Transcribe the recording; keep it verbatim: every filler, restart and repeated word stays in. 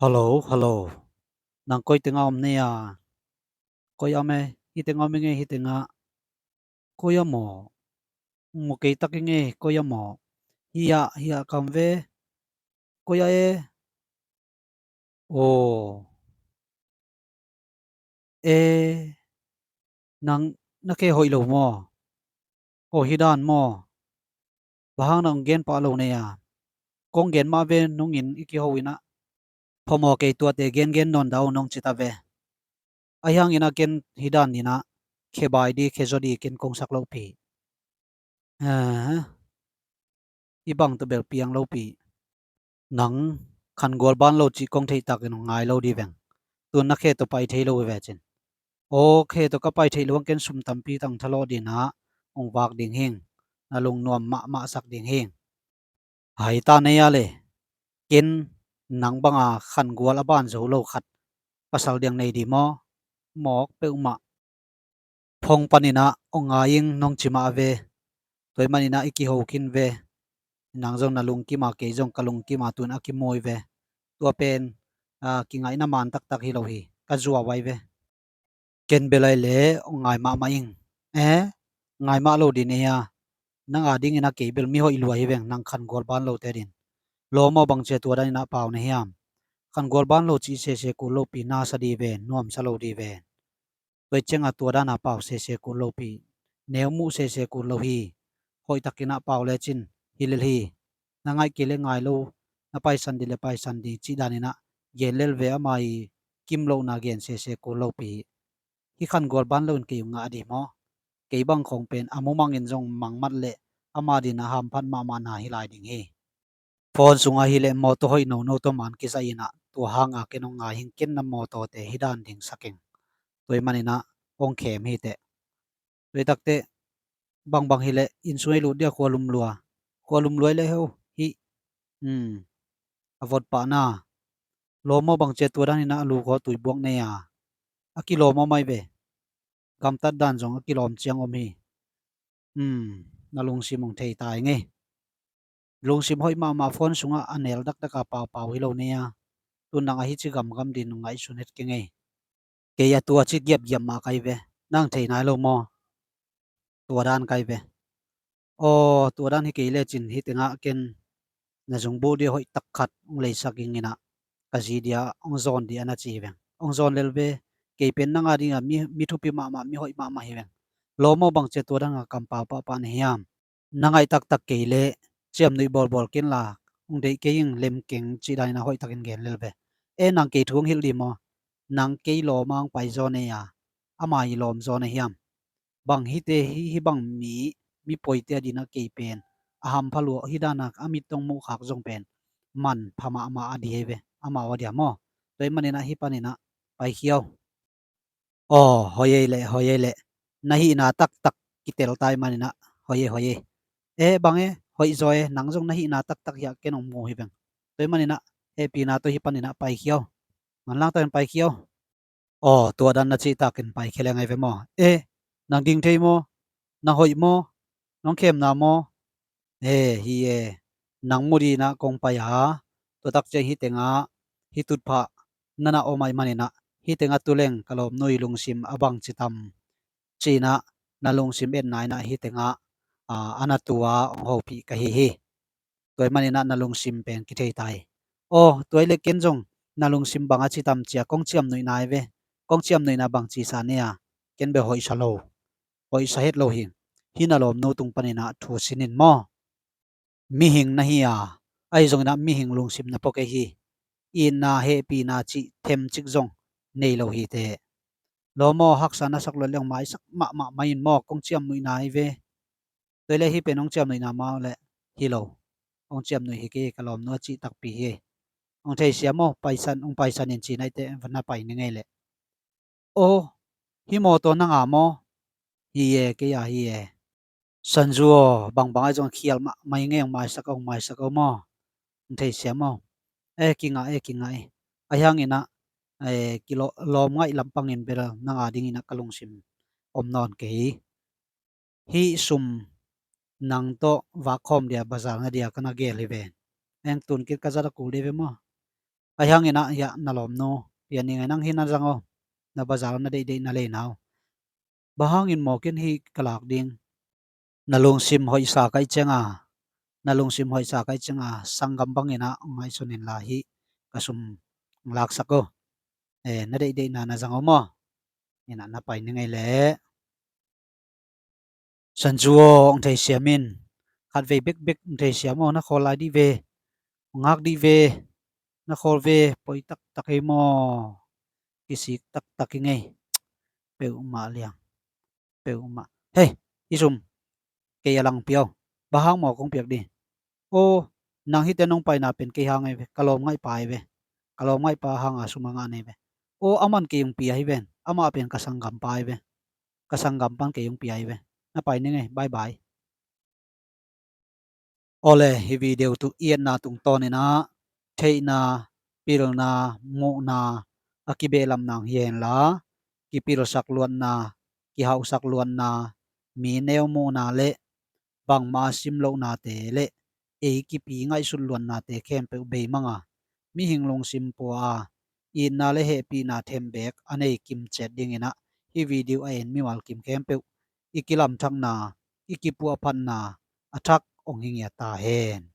Hello, hello. Nang koi tengah om nei a? Koi a me, hi tengah om i ngei, hi tengah. Koi a maw? Mu kei tak i ngei, koi a maw? Hi a, hi a kam ve. Koi a e? Aw. E, nang na khe hoih lo maw? Aw, hi dan maw? Bang hang nang gen pah lo nei a? Kong gen mah ve, nungin i kiho inah. Phamawh kei tuate gengen nawn dah uh nong ci ta ve. Ahi hangin a ken hi dan inah khe bai di, khe zaw di ken kong sak lohpi. Hi bang tawh bel piang lopi. Nang khangual ban lo cih kong theih takin ngai lo di veng. Tun na khe tawh pai thei lo hi ve cin. Aw, khe tawh ka pai theih lo ang ken sum tampi tang thalawh dinah hong vak ding hing. Na lungnuam mahmah sak ding hing. Hai ta nei a le. Ken nang banga khangual a ban zo lo khat pasal diang nei di maw? Mawk peuhmah. Phone paninah hong ngai ing nong ci mah ve. Tua hi maninah i kiho khin ve. Nang zong na lungkima, kei zong ka lungkima, tun a kimu hi ve. Tua pen kingaihna man taktak hi lo hi. Ka zuau ai ve. Ken bel ai le hong ngai mahmah ing. E, ngai mah lo din ei a. Nang a dingin a kei bel mi hoih lua hi veng, nang khangual ban lote din. Lawm aw, bang cia tua daninah pau na hiam? Khangual ban lo cih sese kul lopi, na sa di ven, nuam sa lo di ven. Tua i cianga tua dana pau sese kul lopi, neu muh sese kul lo hi. Hoihtakinah pau lecin hi lel hi. Na ngaih kei le ngai lo, na paisan di le paisan di cih daninah gen lel ve, ama i kim lohna gen sese kul lopi. Hi khangual ban loin kei uh ngah di maw? Kei bang khong pen a mumangin zong mangmat le ama dinah hamphat mahmahna hi lai ding hi. Phone sungah hi le mawtaw hoih nono tawh man kizai inah tua hanga ken hong ngai hing, ken na mawtawte hi dan ding sa keng. Tua hi maninah hong khem hi teh. Tua hi takteh bangbang hi le inn sung ei lut dia, khua lum lua. Khua lum lua i le heu hi. A vot pahna. Lawm aw, bang cia tua daninah a lu khaw tui buak nei a? A kilawm aw mai ve. Gamtat dan zong a kilawm ciang om hi. Na lungsim hong thei ta i ngei. Lungsim hoih mahmah, phone sungah a nel dakdaka paupau hi lo nei a. Tun nang ahi ci gamgam din ngaihsun het keng ei. Kei a tua ci giapgiap mah kai ve. Nang thei nai lo maw? Tua dan kai ve. Aw, tua dan hi kei lecin hi tengah ken na zung bulh dia hoih tak khat hong leisak inginah ka zi dia hong zawn dia na ci hi veng. Hong zawn lel ve. Kei pen nanga dinga mi, mi thupi mahmah, mi hoih mahmah hi veng. Lawm aw, bang cia tua danga kampau pahpah na hiam? Na ngaih taktak kei le ciamnuih bawlbawl kenla hong deih kei ing, lem keng cih daninah hoihtakin gen lel ve. E, nang kei thu hong hilh di maw? Nang kei lawma hong pai zaw nei a, ama i lawm zaw na hiam? Bang hite hi, hi bang mi, mi poite a dinah kei pen a hampha lua hi dana a mit tong muhkhak zong pen manpha mahmah a di hi ve, amau a dia maw? Tua hi maninah hi paninah paikhia uh. Aw, hoi ei leh, hoi ei leh. Na hihna taktak kitel ta hi maninah hoi ei, hoi ei. E, bang e, hoih zaw e, nang zong na hihna taktak hiah ken hong mu hi veng. Tua hi maninah hehpihna tawh hi paninah paikhia uh. Manlang tawh in paikhia uh. Aw, tua dan na cihtakin paikhia leng ai ve maw? E, nang ding thei maw? Nang hoih maw? Nong khemna maw? E, hi e. Nang mu dinah kong pai a, tua tak ciang hi tengah hi tutphah nana om ai maninah hi tengah tuleng ka lawmnu i lungsim a bang citam cinah na lungsim etna inah hi tengah a na tua hong hopih ka hi hi. Tua hi maninah na lungsim pen kithei ta hi. Aw, tua hi le ken zong na lungsim bang a citam cia kong ciamnuihna hi ve. Kong ciamnuihna bang cisa nei a? Ken bel hoihsa lo, hoihsa het lo hi. Hi na lawmnu tung paninah thu sin in maw? Mihing na hi a, ahi zonginah mihing lungsim na pua kei hi. Itna, hehpihna cih themcik zong nei lo hi teh. Lawm aw, haksa na sak lo leng maisak mahmah mai in maw, kong ciamnuihna hi ve. Tua hi le hi pen hong ciamnuihna mah le hi lo. Hong ciamnuih hi kei, ka lawmnu a cih takpi hi. Hong theisiam aw, paisan, hong paisan in ci naih teh, na pai ni ngei leh. Aw, hi mawtaw nanga maw? Hi e, kei a hi e. Sanzu aw, bangbang ahi zong khial mahmah hi ngei, hong maisak aw, hong maisak aw maw? Hong theisiam aw. E, kingah e, kingah e. Ahi hanginah kilawm ngaih lampangin bel nanga dinginah ka lungsim om nawn kei. Hih sum nang tawh vakkhawm dia, bazar na dia ka na gel hi ven. Eng tun kit ka zat a kul dih ve maw? Ahi hangin ah, hiah na lawmnu Pian Ning ahi, nang hi na zang aw. Na bazar na deihdeih na lei nau. Bang hangin mawk in hih ka lak ding? Na lungsim hoihsa ka hih ciang a, na lungsim hoihsa ka hih ciang a, sanggam bangin ah ngaihsun inla hih ka sum laksak aw. Eh, na deihdeihna na zang aw maw. Inah na pai ni ngei leh. Sanju aw, hong theisiam in. Khatvei bekbek hong theisiam aw, na khawl lai dih ve. Hong ngak dih ve. Na khawl ve, poi taktak hi maw. Kisik taktak hi ngei. Peuhmah liang. Peuhmah. Hei, hih sum. Kei a langpi aw. Bang hang maw kong piak dih? Aw, nang hihte nong paina pen kei hang ahi ve. Ka lawm ngaihpa ahi ve. Ka lawm ngaihpa hanga sum a ngah nei ve. Aw, aman kei hong pia hi ven. Amah pen ka sanggampa ahi ve. Ka sanggam pan kei hong pia hi ve. Na pai ni ngei. Bye bye. Awle, hih video tu i etna tungtawnin ah theihna, pilna, muhna a kibehlam nang hi henla, kipilsak luatna, kihauhsak luatna, mi neu muhna le bangmah a sim lohnate le ei kipi ngaihsut luatnate khempeuh beimang a, mihing lungsim pua a, itna le hehpihna thembeek a nei kimciat dingin ah hih video a en mimal kim khempeuh i kilamthakna, i kipuahphatna a thak hong hi ngiat ta hen.